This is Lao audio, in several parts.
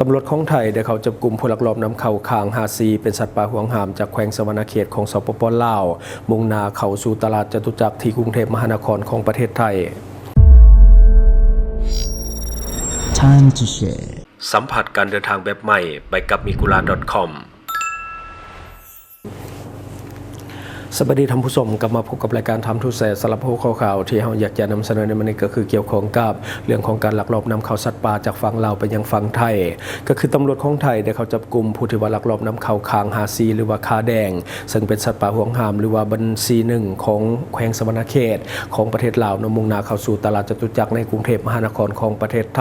ຕຳຫຼວດຂອງໄທໄດ້ເຂົ້າຈັບກຸມຜູ້ລັກລອບນຳເຂົ້າຄ້າງຮາຊີເປັນສັດປ່າຫວງຫ້າມຈາກແຂວງສະຫວັນນະເຂດຂອງ ສປປ ລາວ, ມຸ່ງໜ້າເຂົ້າສູ່ຕະຫຼາດຈະຕຸຈັກທີ່ກຸງເທບມະຫານະຄອນຂອງປະເທດໄທ. Time to share. ສຳຜັດການເດີນທາງແບບໃໝ່ ໄປກັບ Migura ດອດ ຄອມ. ສະບາຍດີທ່ານຜູ້ຊົມ, ກັບມາພົບກັບລາຍການ Time to Share ສຳລັບຫົວຂໍ້ຂ່າວທີ່ເຮົາຢາກຈະນຳສະເໜີໃນມື້ນີ້ ກໍຄືກ່ຽວຂ້ອງກັບເລື່ອງຂອງການລັກລອບນຳເຂົ້າສັດປ່າຈາກຝັ່ງລາວໄປຍັງຝັ່ງໄທ. ກໍຄືຕຳຫຼວດຂອງໄທໄດ້ເຂົ້າຈັບກຸມຜູ້ທີ່ວ່າລັກລອບນຳເຂົ້າຄ້າງຮາຊີ ຫຼືວ່າຂາແດງ, ເຊິ່ງເປັນສັດປ່າຫວງຫ້າມ ຫຼືວ່າບັນຊີໜຶ່ງຂອງແຂວງສະຫວັນນະເຂດຂອງປະເທດລາວເນາະ, ມຸ່ງໜ້າເຂົ້າສູ່ຕະຫຼາດຈະຕຸຈັກໃນກຸງເທບມະຫານະຄອນຂອງປະເທດໄທ.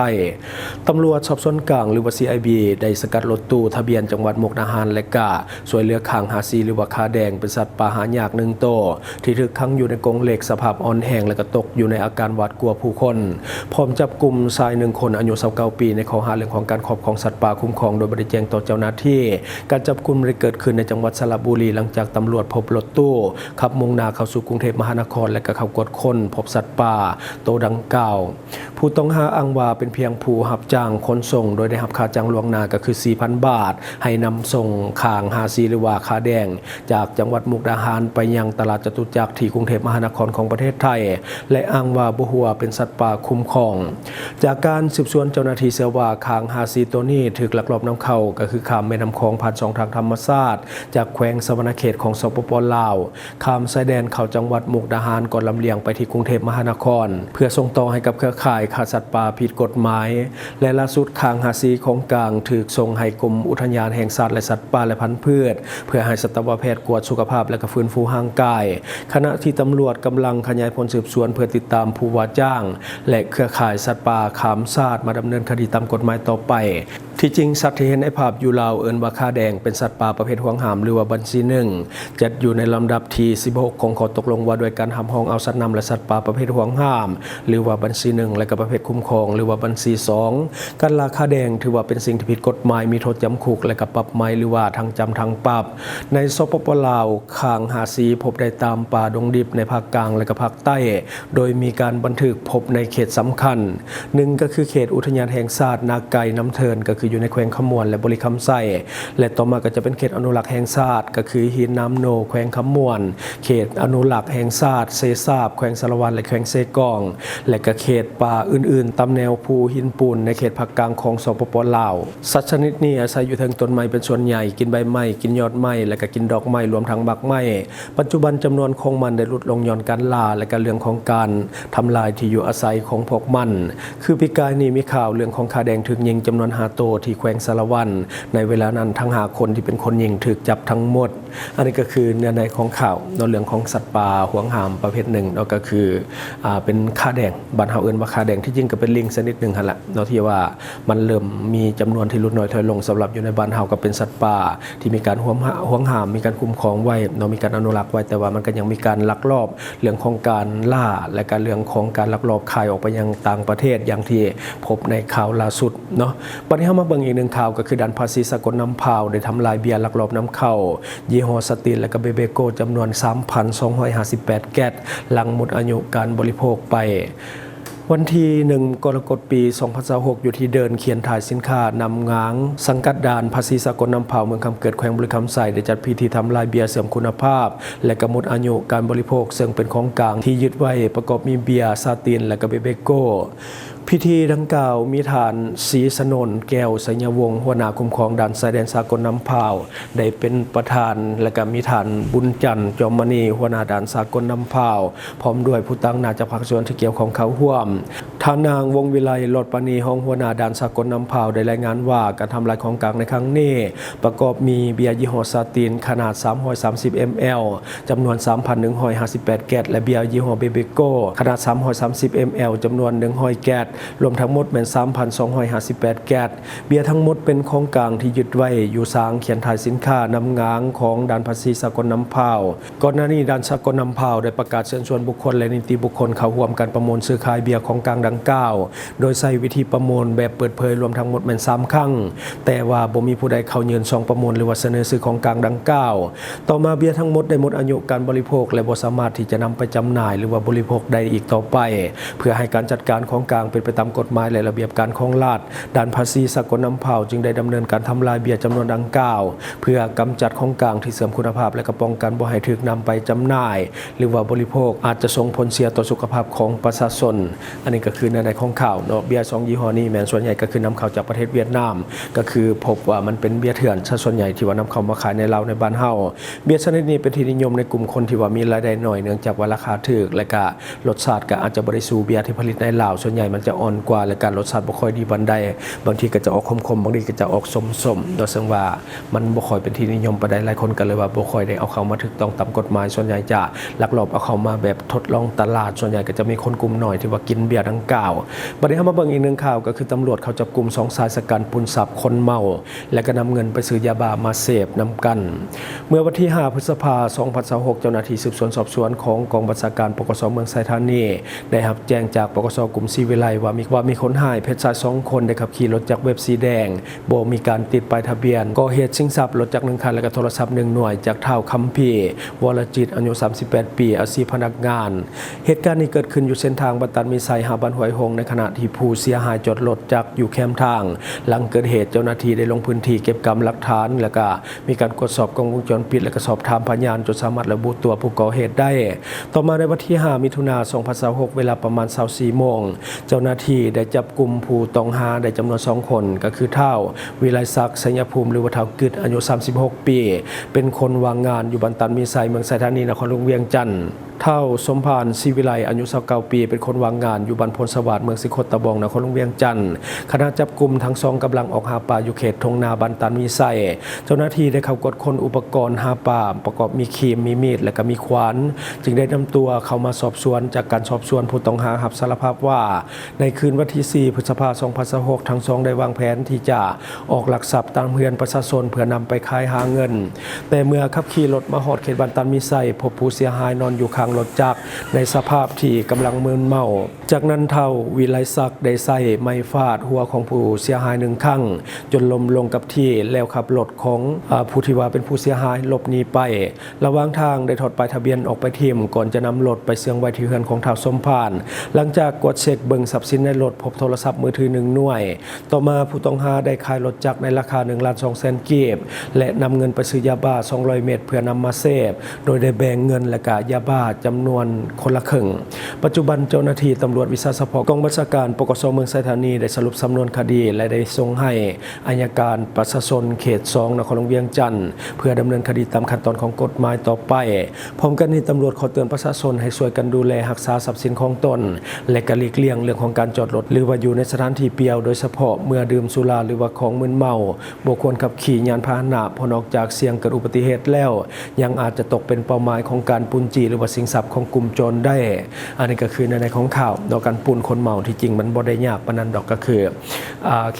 ຕຳຫຼວດສອບສວນກາງ ຫຼືວ່າ ຊີໄອບີ ໄດ້ສະກັດລົດຕູ້ທະບຽນຈັງຫວັດມຸກດາຫານ ແລະກະ ຊ່ວຍເຫຼືອຄ້າງຮາຊີ ຫຼືວ່າຂາແດງ ເປັນສັດປ່າຫາຍາກໜຶ່ງໂຕ ທີ່ຖືກຂັງຢູ່ໃນກົງເຫຼັກສະພາບອ່ອນແຮງ ແລະກະຕົກຢູ່ໃນອາການຫວາດກົວຜູ້ຄົນ, ພ້ອມຈັບກຸມຊາຍໜຶ່ງຄົນອາຍຸຊາວເກົ້າປີ ໃນຂໍ້ຫາເລື່ອງຂອງການຄອບຄອງສັດປ່າຄຸ້ມຄອງໂດຍບໍ່ໄດ້ແຈ້ງຕໍ່ເຈົ້າໜ້າທີ່. ການຈັບກຸມໄດ້ເກີດຂຶ້ນໃນຈັງຫວັດສະລະບູລີ ຫຼັງຈາກຕຳຫຼວດພົບລົດຕູ້ຂັບມຸ່ງໜ້າເຂົ້າສູ່ກຸງເທບມະຫານະຄອນ ແລະກະເຂົ້າກວດຄົ້ນພົບສັດປ່າໂຕດັ່ງກ່າວ. ຜູ້ຕ້ອງຫາອ້າງວ່າເປັນພຽງຜູ້ຮັບຈ້າງຂົນສົ່ງ ໂດຍໄດ້ຮັບຄ່າຈ້າງລ່ວງໜ້າກໍຄືສີ່ພັນບາດ ໃຫ້ນຳສົ່ງຄ້າງຮາຊີ ຫຼືວ່າຂາແດງ ຈາກຈັງຫວັດມຸກດາຫານໄປຍັງຕະຫຼາດຈະຕຸຈັກທີ່ກຸງເທບມະຫານະຄອນຂອງປະເທດໄທ ແລະ ອ້າງວ່າບໍ່ຮູ້ວ່າເປັນສັດປ່າຄຸ້ມຄອງ. ຈາກການສືບສວນ ເຈົ້າໜ້າທີ່ເຊື່ອວ່າຄ້າງຮາຊີໂຕນີ້ຖືກລັກລອບນຳເຂົ້າ ກໍຄືຂ້າມແມ່ນ້ຳຂອງຜ່ານຊ່ອງທາງທຳມະຊາດ ຈາກແຂວງສະຫວັນນະເຂດຂອງ ສປປ ລາວ ຂ້າມຊາຍແດນເຂົ້າຈັງຫວັດມຸກດາຫານ ກ່ອນລຳລຽງໄປທີ່ກຸງເທບມະຫານະຄອນ ເພື່ອສົ່ງຕໍ່ໃຫ້ກັບເຄືອຂ່າຍຄ້າສັດປ່າຜິດກົດໝາຍ ແລະ ລ່າສຸດຄ້າງຮາຊີຂອງກາງຖືກສົ່ງໃຫ້ກົມອຸທະຍານແຫ່ງຊາດ ແລະ ສັດປ່າ ແລະ ພັນພືດ ເພື່ອໃຫ້ສັດຕະວະແພດກວດສຸຂະພາບ ແລະ ກະຟື້ນຟູຮ່າງກາຍ, ຂະນະທີ່ຕຳຫຼວດກຳລັງຂະຫຍາຍຜົນສືບສວນເພື່ອຕິດຕາມຜູ້ວ່າຈ້າງ ແລະ ເຄືອຂ່າຍສັດປ່າຂ້າມຊາດມາດຳເນີນຄະດີຕາມກົດໝາຍຕໍ່ໄປ. ທີ່ຈິງ ສັດທີ່ເຫັນໃນພາບຢູ່ລາວເອີ້ນວ່າຂາແດງ ເປັນສັດປ່າປະເພດຫວງຫ້າມ ຫຼືວ່າບັນຊີໜຶ່ງ ຈັດຢູ່ໃນລຳດັບທີສິບຫົກຂອງຂໍ້ຕົກລົງວ່າດ້ວຍການຮັບຮອງເອົາສັດນ້ຳ ແລະ ສັດປ່າປະເພດຫວງຫ້າມ ຫຼືວ່າບັນຊີໜຶ່ງ ແລະ ກະປະເພດຄຸ້ມຄອງ ຫຼືວ່າບັນຊີສອງ. ການລ່າຂາແດງຖືວ່າເປັນສິ່ງທີ່ຜິດກົດໝາຍ, ມີໂທດຈຳຄຸກ ແລະ ກະປັບໃໝ ຫຼືວ່າທັງຈຳທັງປັບ. ໃນ ສປປ ລາວ, ຄ້າງຮາຊີພົບໄດ້ຕາມປ່າດົງດິບໃນພາກກາງ ແລະ ກະພາກໃຕ້ ໂດຍມີການບັນທຶກພົບໃນເຂດສຳຄັນ ໜຶ່ງກໍຄືເຂດອຸທະຍານແຫ່ງຊາດນາໄກ່ນ້ຳເທີນ ກໍຄືຢູ່ໃນແຂວງຄຳມ່ວນ ແລະ ບໍລິຄຳໄຊ ແລະ ຕໍ່ມາກໍຈະເປັນເຂດອະນຸລັກແຫ່ງຊາດ ກໍຄືຫີນນ້ຳໂນ ແຂວງຄຳມ່ວນ, ເຂດອະນຸລັກແຫ່ງຊາດເຊຊາບ ແຂວງສາລະວັນ ແລະ ແຂວງເຊກອງ ແລະ ກະເຂດປ່າອື່ນໆຕາມແນວພູຫີນປູນໃນເຂດພາກກາງຂອງ ສປປ ລາວ. ສັດຊະນິດນີ້ອາໄສຢູ່ເທິງຕົ້ນໄມ້ເປັນສ່ວນໃຫຍ່, ກິນໃບໄມ້, ກິນຍອດໄມ້ ແລະ ກະກິນດອກໄມ້ ລວມທັງໝາກໄມ້. ປັດຈຸບັນຈຳນວນຂອງມັນໄດ້ຫຼຸດລົງຍ້ອນການລ່າ ແລະ ກະເລື່ອງຂອງການທຳລາຍທີ່ຢູ່ອາໄສຂອງພວກມັນ. ຄືປີກາຍນີ້ມີຂ່າວເລື່ອງຂອງຂາແດງຖືກຍິງຈຳນວນຫ້າໂຕທີ່ແຂວງສາລະວັນ. ໃນເວລານັ້ນທັງຫ້າຄົນທີ່ເປັນຄົນຍິງຖືກຈັບທັງໝົດ. ອັນນີ້ກໍຄືເນື້ອໃນຂອງຂ່າວເນາະ, ເລື່ອງຂອງສັດປ່າຫວງຫ້າມປະເພດໜຶ່ງເນາະ, ກໍຄື ອ່າ ເປັນຂາແດງ, ບ້ານເຮົາເອີ້ນວ່າຂາແດງ, ທີ່ຈິງກໍເປັນລິງຊະນິດໜຶ່ງຫັ້ນລະເນາະ ທີ່ວ່າມັນເລີ່ມມີຈຳນວນທີ່ຫຼຸດນ້ອຍຖອຍລົງ. ສຳລັບຢູ່ໃນບ້ານເຮົາກໍເປັນສັດປ່າ ທີ່ມີການຫວງຫ້າມ ມີການຄຸ້ມຄອງໄວ້ເນາະ, ມີການອະນຸລັກໄວ້, ແຕ່ວ່າມັນກໍຍັງມີການລັກລອບເລື່ອງຂອງການລ່າ ແລະ ກະເລື່ອງຂອງການລັກລອບຂາຍອອກໄປຍັງຕ່າງປະເທດ ຢ່າງທີ່ພົບໃນຂ່າວລ່າສຸດເນາະ. ບັດນີ້ເຮົາມາເບິ່ງອີກໜຶ່ງຂ່າວ, ກໍຄືດ່ານພາສີສາກົນນ້ຳພາວໄດ້ທຳລາຍເບຍລັກລອບນຳເຂົ້າຍີ່ຫໍ້ສະຕີນ ແລະ ກະເບເບໂກ ຈຳນວນສາມພັນສອງຮ້ອຍຫ້າສິບແປດແກັດ ຫຼັງໝົດອາຍຸການບໍລິໂພກໄປ. ວັນທີໜຶ່ງ ກໍລະກົດ ປີສອງພັນຊາວຫົກ ຢູ່ທີ່ເດີ່ນຂຽນຖ່າຍສິນຄ້ານ້ຳງາງ ສັງກັດດ່ານພາສີສາກົນນ້ຳພາວ ເມືອງຄຳເກີດ ແຂວງບໍລິຄຳໄຊ ໄດ້ຈັດພິທີທຳລາຍເບຍເສື່ອມຄຸນນະພາບ ແລະ ກະໝົດອາຍຸການບໍລິໂພກ, ເຊິ່ງເປັນຂອງກາງທີ່ຍຶດໄວ້ປະກອບມີເບຍ ຊາຕີນ ແລະ ກະເບເບໂກ. ພິທີດັ່ງກ່າວມີທ່ານ ສີສະໜົນ ແກ້ວໄຊຍະວົງ ຫົວໜ້າຄຸ້ມຄອງດ່ານຊາຍແດນສາກົນນ້ຳພາວ ໄດ້ເປັນປະທານ ແລະ ກະມີທ່ານ ບຸນຈັນ ຈອມມະນີ ຫົວໜ້າດ່ານສາກົນນ້ຳພາວ ພ້ອມດ້ວຍຜູ້ຕາງໜ້າຈາກພາກສ່ວນທີ່ກ່ຽວຂ້ອງເຂົ້າຮ່ວມ. ທ່ານນາງ ວົງວິໄລ ຫຼອດປານີ ຮອງຫົວໜ້າດ່ານສາກົນນ້ຳພາວ ໄດ້ລາຍງານວ່າ ການທຳລາຍຂອງກາງໃນຄັ້ງນີ້ ປະກອບມີເບຍຍີ່ຫໍ້ສາຕີນຂະໜາດສາມຮ້ອຍສາມສິບເອັມແອລ ຈຳນວນສາມພັນໜຶ່ງຮ້ອຍຫ້າສິບແປດແກັດ ແລະ ເບຍຍີ່ຫໍ້ເບເບໂກ ຂະໜາດສາມຮ້ອຍສາມສິບເອັມແອລ ຈຳນວນໜຶ່ງຮ້ອຍແກັດ ລວມທັງໝົດແມ່ນສາມພັນສອງຮ້ອຍຫ້າສິບແປດແກັດ. ເບຍທັງໝົດເປັນຂອງກາງທີ່ຍຶດໄວ້ຢູ່ສາງຂຽນຖ່າຍສິນຄ້ານ້ຳງາງຂອງດ່ານພາສີສາກົນນ້ຳພາວ. ກ່ອນໜ້ານີ້ດ່ານສາກົນນ້ຳພາວໄດ້ປະກາດເຊີນຊວນບຸກຄົນ ແລະ ນິຕິບຸກຄົນເຂົ້າຮ່ວມການປະມູນຊື້ຂາຍເບຍຂອງກາງດັ່ງກ່າວ ໂດຍໃຊ້ວິທີປະມູນແບບເປີດເຜີຍ ລວມທັງໝົດແມ່ນສາມຄັ້ງ, ແຕ່ວ່າບໍ່ມີຜູ້ໃດເຂົ້າຍື່ນຊອງປະມູນ ຫຼືວ່າສະເໜີຊື້ຂອງກາງດັ່ງກ່າວ. ຕໍ່ມາເບຍທັງໝົດໄດ້ໝົດອາຍຸການບໍລິໂພກ ແລະ ບໍ່ສາມາດທີ່ຈະນຳໄປຈຳໜ່າຍ ຫຼືວ່າບໍລິໂພກໄດ້ອີກຕໍ່ໄປ, ເພື່ອໃຫ້ການຈັດການຂອງກາງເປັນ ໄປຕາມກົດໝາຍ ແລະ ລະບຽບການຂອງລັດ. ດ້ານພາສີສາກົນນຳເຂົ້າຈຶ່ງໄດ້ດຳເນີນການທຳລາຍເບຍຈຳນວນດັ່ງກ່າວ ເພື່ອກຳຈັດຂອງກາງທີ່ເສື່ອມຄຸນນະພາບ ແລະ ກໍປ້ອງກັນບໍ່ໃຫ້ຖືກນຳໄປຈຳໜ່າຍ ຫຼືວ່າບໍລິໂພກ ອາດຈະສົ່ງຜົນເສຍຕໍ່ສຸຂະພາບຂອງປະຊາຊົນ. ອັນນີ້ກໍຄືໃນໃນຂອງຂ່າວເນາະ. ເບຍສອງຍີ່ຫໍ້ນີ້ແມ່ນສ່ວນໃຫຍ່ກໍຄືນຳເຂົ້າຈາກປະເທດຫວຽດນາມ, ກໍຄືພົບວ່າມັນເປັນເບຍເຖື່ອນຊະສ່ວນໃຫຍ່ທີ່ວ່ານຳເຂົ້າມາຂາຍໃນລາວໃນບ້ານເຮົາ. ເບຍຊະນິດນີ້ເປັນທີ່ນິຍົມໃນກຸ່ມຄົນທີ່ວ່າມີລາຍໄດ້ໜ້ອຍ ເນື່ອງຈາກວ່າລາຄາຖືກ ແລະ ກະ ລົດຊາດກໍອາດຈະບໍ່ໄດ້ສູ້ເບຍທີ່ຜະລິດໃນລາວ, ສ່ວນໃຫຍ່ມັນຈະອ່ອນກວ່າ ແລະ ກະລົດຊາດບໍ່ຄ່ອຍດີປານໃດ, ບາງທີກໍຈະອອກຂົມໆ ບາງທີກໍຈະອອກສົ້ມໆເນາະ, ເຊິ່ງວ່າມັນບໍ່ຄ່ອຍເປັນທີ່ນິຍົມປານໃດ, ຫຼາຍຄົນກໍເລີຍວ່າບໍ່ຄ່ອຍໄດ້ເອົາເຂົ້າມາຖືກຕ້ອງຕາມກົດໝາຍ, ສ່ວນໃຫຍ່ຈະລັກລອບເອົາເຂົ້າມາແບບທົດລອງຕະຫຼາດ, ສ່ວນໃຫຍ່ກໍຈະມີຄົນກຸ່ມນ້ອຍທີ່ວ່າກິນເບຍດັ່ງກ່າວ. ບັດນີ້ເຮົາມາເບິ່ງອີກໜຶ່ງຂ່າວ, ກໍຄືຕຳຫຼວດເຂົາຈັບກຸມສອງຊາຍຊະກັນປຸ້ນຊັບຄົນເມົາ ແລະ ກໍນຳເງິນໄປຊື້ຢາບ້າມາເສບນຳກັນ. ເມື່ອວັນທີຫ້າ ພຶດສະພາ ສອງພັນຊາວຫົກ ເຈົ້າໜ້າທີ່ສືບສວນສອບສວນຂອງກອງບັນຊາການ ປກສ ເມືອງໄຊທານີ ໄດ້ຮັບແຈ້ງຈາກ ປກສ ກຸ່ມສີວິໄລ ວ່າມີ ວ່າມີຄົນຮ້າຍເພດຊາຍສອງຄົນ ໄດ້ຂັບຂີ່ລົດຈັກເວັບສີແດງ ບໍ່ມີການຕິດປ້າຍທະບຽນ ກໍ່ເຫດຊິງຊັບລົດຈັກໜຶ່ງຄັນ ແລະ ກໍໂທລະສັບໜຶ່ງໜ່ວຍ ຈາກທ້າວຄຳພີ ວໍລະຈິດ ອາຍຸສາມສິບແປດປີ ອາຊີບພະນັກງານ. ເຫດການນີ້ເກີດຂຶ້ນຢູ່ເສັ້ນທາງບ້ານຕັນມີໄຊ ຫາບ້ານຫ້ວຍຫົງ ໃນຂະນະທີ່ຜູ້ເສຍຫາຍຈອດລົດຈັກຢູ່ແຄມທາງ. ຫຼັງເກີດເຫດ ເຈົ້າໜ້າທີ່ໄດ້ລົງພື້ນທີ່ເກັບກຳຫຼັກຖານ ແລະ ກະມີການກວດສອບກ້ອງວົງຈອນປິດ ແລະ ກະສອບຖາມພະຍານ ຈົນສາມາດລະບຸຕົວຜູ້ກໍ່ເຫດໄດ້. ຕໍ່ມາໃນວັນທີຫ້າ ມິຖຸນາ ສອງພັນຊາວຫົກ ເວລາປະມານຊາວສີ່ໂມງ ເຈົ້າໜ້າທີ່ໄດ້ຈັບກຸມຜູ້ຕ້ອງຫາໄດ້ຈຳນວນສອງຄົນ ກໍຄື ທ້າວ ວິໄລສັກ ໄຊຍະພູມ ຫຼືວ່າ ທ້າວກຶດ ອາຍຸສາມສິບຫົກປີ ເປັນຄົນວ່າງງານຢູ່ບ້ານຕັນມີໄຊ ເມືອງໄຊທານີ ນະຄອນຫຼວງວຽງຈັນ. ທ້າວ ສົມພານ ສີວິໄລ ອາຍຸຊາວເກົ້າປີ ເປັນຄົນວ່າງງານຢູ່ບ້ານໂພນສະຫວາດ ເມືອງສີໂຄດຕະບອງ ນະຄອນຫຼວງວຽງຈັນ. ຂະນະຈັບກຸມ ທັງສອງກຳລັງອອກຫາປາຢູ່ເຂດທົ່ງນາບ້ານຕັນມີໄຊ. ເຈົ້າໜ້າທີ່ໄດ້ເຂົ້າກວດຄົ້ນອຸປະກອນຫາປາ ປະກອບມີຄີມ, ມີມີດ ແລະ ກໍມີຂວານ, ຈຶ່ງໄດ້ນຳຕົວເຂົ້າມາສອບສວນ. ຈາກການສອບສວນ, ຜູ້ຕ້ອງຫາຮັບສາລະພາບວ່າ ໃນຄືນວັນທີສີ່ ພຶດສະພາ ສອງພັນຊາວຫົກ ທັງສອງໄດ້ວາງແຜນທີ່ຈະອອກລັກຊັບຕາມເຮືອນປະຊາຊົນ ເພື່ອນຳໄປຂາຍຫາເງິນ. ແຕ່ເມື່ອຂັບຂີ່ລົດມາຮອດເຂດບ້ານຕັນມີໄຊ, ພົບຜູ້ເສຍຫາຍນອນຢູ່ຂ້າງລົດຈັກໃນສະພາບທີ່ກຳລັງມຶນເມົາ. ຈາກນັ້ນ ທ້າວ ວິໄລສັກ ໄດ້ໃຊ້ໄມ້ຟາດຫົວຂອງຜູ້ເສຍຫາຍໜຶ່ງຄັ້ງ ຈົນລົ້ມລົງກັບທີ່ ແລ້ວຂັບລົດຂອງ ອາ ຜູ້ທີ່ວ່າເປັນຜູ້ເສຍຫາຍຫຼົບໜີໄປ. ລະຫວ່າງທາງໄດ້ຖອດປ້າຍທະບຽນອອກໄປຖິ້ມ ກ່ອນຈະນຳລົດໄປເຊື່ອງໄວ້ທີ່ເຮືອນຂອງທ້າວ ສົມພານ. ຫຼັງຈາກກວດເຊັກເບິ່ງຊັບສິນໃນລົດ, ພົບໂທລະສັບມືຖືໜຶ່ງໜ່ວຍ. ຕໍ່ມາຜູ້ຕ້ອງຫາໄດ້ຂາຍລົດຈັກໃນລາຄາໜຶ່ງລ້ານສອງແສນກີບ ແລະ ນຳເງິນໄປຊື້ຢາບ້າສອງຮ້ອຍເມັດ ເພື່ອນຳມາເສບ, ໂດຍໄດ້ແບ່ງເງິນ ແລະ ກະຢາບ້າຈຳນວນຄົນລະເຄິ່ງ. ປັດຈຸບັນເຈົ້າໜ້າທີ່ຕຳຫຼວດວິຊາສະເພາະກອງບັນຊາການ ປກສ ເມືອງໄຊທານີ ໄດ້ສະຫຼຸບສຳນວນຄະດີ ແລະ ໄດ້ສົ່ງໃຫ້ອັຍການປະຊາຊົນເຂດສອງ ນະຄອນຫຼວງວຽງຈັນ ເພື່ອດຳເນີນຄະດີຕາມຂັ້ນຕອນຂອງກົດໝາຍຕໍ່ໄປ. ພ້ອມກັນນີ້, ຕຳຫຼວດຂໍເຕືອນປະຊາຊົນໃຫ້ຊ່ວຍກັນດູແລຮັກສາຊັບສິນຂອງຕົນ ແລະ ກະຫຼີກລ່ຽງເລື່ອງຂອງການຈອດລົດ ຫຼືວ່າຢູ່ໃນສະຖານທີ່ປ່ຽວ, ໂດຍສະເພາະເມື່ອດື່ມສຸລາ ຫຼືວ່າຂອງມຶນເມົາ. ບໍ່ຄວນຂັບຂີ່ຍານພາຫະນະ, ເພາະນອກຈາກສ່ຽງເກີດອຸບັດຕິເຫດແລ້ວ, ຍັງອາດຈະຕົກເປັນເປົ້າໝາຍຂອງການປຸ້ນຈີ້ ຫຼືວ່າຊິງຊັບຂອງກຸ່ມໂຈນໄດ້. ອັນນີ້ກໍຄືໃນໃນຂອງຂ່າວເນາະ, ການປຸ້ນຄົນເມົາທີ່ຈິງມັນບໍ່ໄດ້ຍາກປານນັ້ນດອກ, ກໍຄື ອາ ແຄ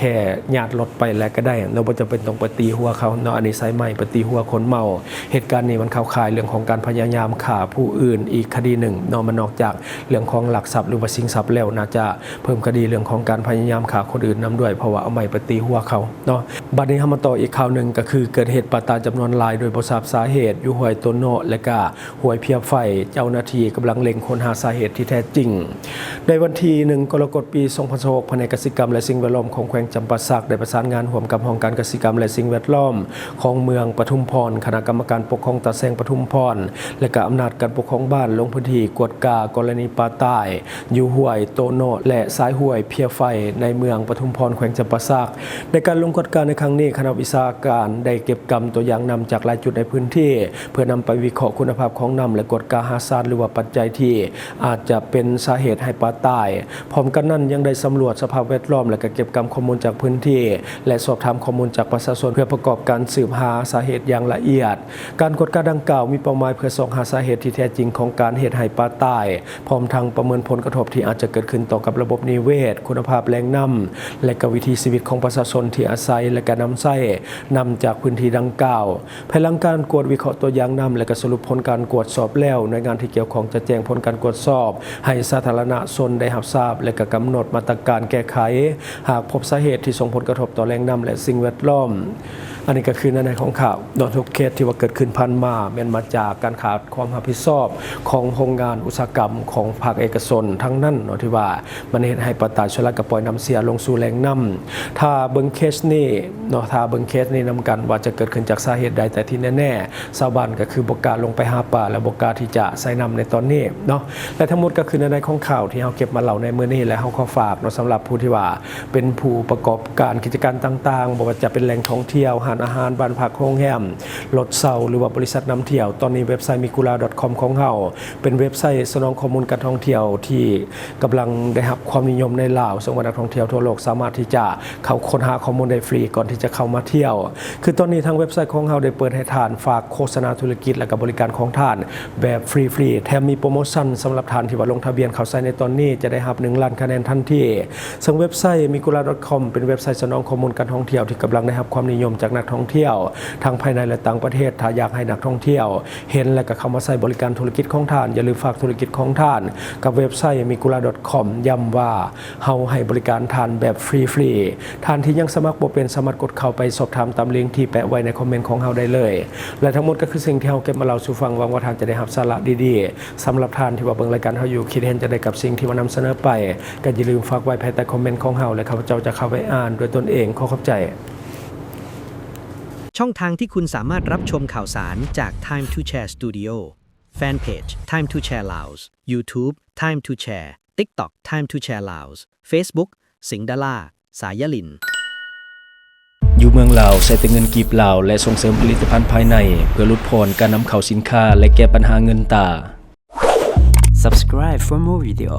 ່ຍາດລົດໄປແລ້ວກໍໄດ້ເນາະ, ບໍ່ຈຳເປັນຕ້ອງໄປຕີຫົວເຂົາເນາະ. ອັນນີ້ໃຊ້ໄມ້ໄປຕີຫົວຄົນເມົາ. ເຫດການນີ້ມັນເຂົ້າຂ່າຍເລື່ອງຂອງການພະຍາຍາມຂ້າຜູ້ອື່ນອີກຄະດີໜຶ່ງເນາະ, ມັນນອກຈາກເລື່ອງຂອງລັກຊັບ ຫຼືວ່າຊິງຊັບແລ້ວ, ໜ້າຈະເພີ່ມຄະດີເລື່ອງຂອງການພະຍາຍາມຂ້າຄົນອື່ນນຳດ້ວຍ, ເພາະວ່າເອົາໄມ້ໄປຕີຫົວເຂົາເນາະ. ບັດນີ້ເຮົາມາຕໍ່ອີກຂ່າວໜຶ່ງ, ກໍຄືເກີດເຫດປ່າຕາຍຈຳນວນຫຼາຍໂດຍບໍ່ຊາບສາເຫດ ຢູ່ຫ້ວຍໂຕໂນະ ແລະກະ ຫ້ວຍເພຍໄຟ, ເຈົ້າໜ້າທີ່ກຳລັງເລັ່ງຄົ້ນຫາສາເຫດທີ່ແທ້ຈິງ. ໃນວັນທີໜຶ່ງ ກໍລະກົດ ປີສອງພັນຊາວຫົກ, ພະແນກກະສິກຳ ແລະ ສິ່ງແວດລ້ອມຂອງແຂວງຈຳປາສັກ ໄດ້ປະສານງານຮ່ວມກັບຫ້ອງການກະສິກຳ ແລະ ສິ່ງແວດລ້ອມຂອງເມືອງປະທຸມພອນ, ຄະນະກຳມະການປົກຄອງຕາແສງປະທຸມພອນ ແລະ ກະອຳນາດການປົກຄອງບ້ານ ລົງພື້ນທີ່ກວດກາກໍລະນີປ່າຕາຍ ຢູ່ຫ້ວຍໂຕໂນະ ແລະ ສາຍຫ້ວຍເພຍໄຟ ໃນເມືອງປະທຸມພອນ ແຂວງຈຳປາສັກ. ໃນການລົງກວດກາໃນຄັ້ງນີ້, ຄະນະວິຊາການໄດ້ເກັບກຳຕົວຢ່າງນ້ຳຈາກຫຼາຍຈຸດໃນພື້ນທີ່ ເພື່ອນຳໄປວິເຄາະຄຸນນະພາບຂອງນ້ຳ ແລະ ກວດກາຫາສານ ຫຼືວ່າປັດໄຈທີ່ອາດຈະເປັນສາເຫດໃຫ້ປາຕາຍ. ພ້ອມກັນນັ້ນ, ຍັງໄດ້ສຳຫຼວດສະພາບແວດລ້ອມ ແລະ ກະເກັບກຳຂໍ້ມູນຈາກພື້ນທີ່ ແລະ ສອບຖາມຂໍ້ມູນຈາກປະຊາຊົນ ເພື່ອປະກອບການສືບຫາສາເຫດຢ່າງລະອຽດ. ການກວດກາດັ່ງກ່າວມີເປົ້າໝາຍເພື່ອຊອກຫາສາເຫດທີ່ແທ້ຈິງຂອງການເຮັດໃຫ້ປາຕາຍ, ພ້ອມທັງປະເມີນຜົນກະທົບທີ່ອາດຈະເກີດຂຶ້ນຕໍ່ກັບລະບົບນິເວດ, ຄຸນນະພາບແຫຼ່ງນ້ຳ ແລະ ກະວິຖີຊີວິດຂອງປະຊາຊົນທີ່ອາໄສ ແລະ ກະນຳໃຊ້ນ້ຳຈາກພື້ນທີ່ດັ່ງກ່າວ. ພາຍຫຼັງການກວດວິເຄາະຕົວຢ່າງນ້ຳ ແລະ ກະສະຫຼຸບຜົນການກວດສອບແລ້ວ, ໜ່ວຍງານທີ່ກ່ຽວຂ້ອງຈະແຈ້ງຜົນການກວດສອບໃຫ້ສາທາລະນະຊົນໄດ້ຮັບຊາບ ແລະ ກະກຳນົດມາດຕະການແກ້ໄຂ ຫາກພົບສາເຫດທີ່ສົ່ງຜົນກະທົບຕໍ່ແຫຼ່ງນ້ຳ ແລະ ສິ່ງແວດລ້ອມ. ອັນນີ້ກໍຄືໃນໆຂອງຂ່າວເນາະ ທຸກເຄສທີ່ວ່າເກີດຂຶ້ນຜ່ານມາ ແມ່ນມາຈາກການຂາດຄວາມຮັບຜິດຊອບຂອງໂຮງງານອຸດສາຫະກຳຂອງພາກເອກະຊົນທັງນັ້ນເນາະ ທີ່ວ່າມັນເຮັດໃຫ້ປະຊາຊົນລາວກໍປ່ອຍນ້ຳເສຍລົງສູ່ແຫຼ່ງນ້ຳ. ຖ້າເບິ່ງເຄສນີ້ເນາະ ຖ້າເບິ່ງເຄສນີ້ນຳກັນວ່າຈະເກີດຂຶ້ນຈາກສາເຫດໃດ, ແຕ່ທີ່ແນ່ໆ ຊາວບ້ານກໍຄືບໍ່ກ້າລົງໄປຫາປາ ແລະ ບໍ່ກ້າທີ່ຈະໃຊ້ນ້ຳໃນຕອນນີ້ເນາະ. ແລະ ທັງໝົດກໍຄືໃນໆຂອງຂ່າວທີ່ເຮົາເກັບມາເລົ່າໃນມື້ນີ້ ແລະ ເຮົາຂໍຝາກເນາະ ສຳລັບຜູ້ທີ່ວ່າ ເປັນຜູ້ປະກອບການກິດຈະການຕ່າງໆ, ບໍ່ວ່າຈະເປັນແຫຼ່ງທ່ອງທ່ຽວ, ຮ້ານອາຫານ, ບ້ານພັກ, ໂຮງແຮມ, ລົດເຊົ່າ ຫຼືວ່າບໍລິສັດນຳທ່ຽວ, ຕອນນີ້ເວັບໄຊ Migura dot com ຂອງເຮົາ ເປັນເວັບໄຊສະໜອງຂໍ້ມູນການທ່ອງທ່ຽວທີ່ກຳລັງໄດ້ຮັບຄວາມນິຍົມໃນລາວ, ເຊິ່ງວ່ານັກທ່ອງທ່ຽວທົ່ວໂລກສາມາດທີ່ຈະເຂົ້າຄົ້ນຫາຂໍ້ມູນໄດ້ຟຣີກ່ອນທີ່ຈະເຂົ້າມາທ່ຽວ. ຄືຕອນນີ້ທາງເວັບໄຊຂອງເຮົາໄດ້ເປີດໃຫ້ທ່ານຝາກໂຄສະນາທຸລະກິດ ແລະ ກໍບໍລິການຂອງທ່ານແບບຟຣີໆ, ແຖມມີໂປຣໂມຊັນສຳລັບທ່ານທີ່ວ່າລົງທະບຽນເຂົ້າໃຊ້ໃນຕອນນີ້ ຈະໄດ້ຮັບໜຶ່ງລ້ານຄະແນນທັນທີ. ເຊິ່ງເວັບໄຊ Migura dot com ເປັນເວັບໄຊສະໜອງຂໍ້ມູນການທ່ອງທ່ຽວທີ່ກຳລັງໄດ້ຮັບຄວາມນິຍົມຈາກນັກທ່ອງທ່ຽວທັງພາຍໃນ ແລະ ຕ່າງປະເທດ. ຖ້າຢາກໃຫ້ນັກທ່ອງທ່ຽວເຫັນ ແລະ ກໍເຂົ້າມາໃຊ້ບໍລິການທຸລະກິດຂອງທ່ານ, ຢ່າລືມຝາກທຸລະກິດຂອງທ່ານກັບເວັບໄຊ Migura dot com. ຢ້ຳວ່າເຮົາໃຫ້ບໍລິການທ່ານແບບຟຣີໆ. ທ່ານທີ່ຍັງສະໝັກບໍ່ເປັນ ສາມາດກົດເຂົ້າໄປສອບຖາມຕາມລິງທີ່ແປະໄວ້ໃນຄອມເມັນຂອງເຮົາໄດ້ເລີຍ. ແລະ ທັງໝົດກໍຄືສິ່ງທີ່ເຮົາເກັບມາເລົ່າສູ່ຟັງ. ຫວັງວ່າທ່ານຈະໄດ້ຮັບສາລະດີໆ. ສຳລັບທ່ານທີ່ວ່າເບິ່ງລາຍການເຮົາຢູ່ ຄິດເຫັນຈັ່ງໃດກັບສິ່ງທີ່ວ່ານຳສະເໜີໄປ ກໍຢ່າລືມຝາກໄວ້ພາຍໃຕ້ຄອມເມັນຂອງເຮົາ ແລະ ຂ້າພະເຈົ້າຈະເຂົ້າໄປອ່ານດ້ວຍຕົນເອງ. ຂໍຂອບໃຈ. ช่องทางที่คุณสามารถรับชมข่าวสารจาก Time to Share Studio Fanpage Time to Share Laos YouTube Time to Share TikTok Time to Share Laos Facebook สิงห์ดารา สายลิน ຢູ່ເມືອງລາວໃຊ້ແຕ່ເງິນກີບລາວ ແລະ ສົ່ງເສີມຜະລິດຕະພັນພາຍໃນ ເພື່ອຫຼຸດຜ່ອນການນຳເຂົ້າສິນຄ້າ ແລະ ແກ້ບັນຫາເງິນຕາ. Subscribe for more video.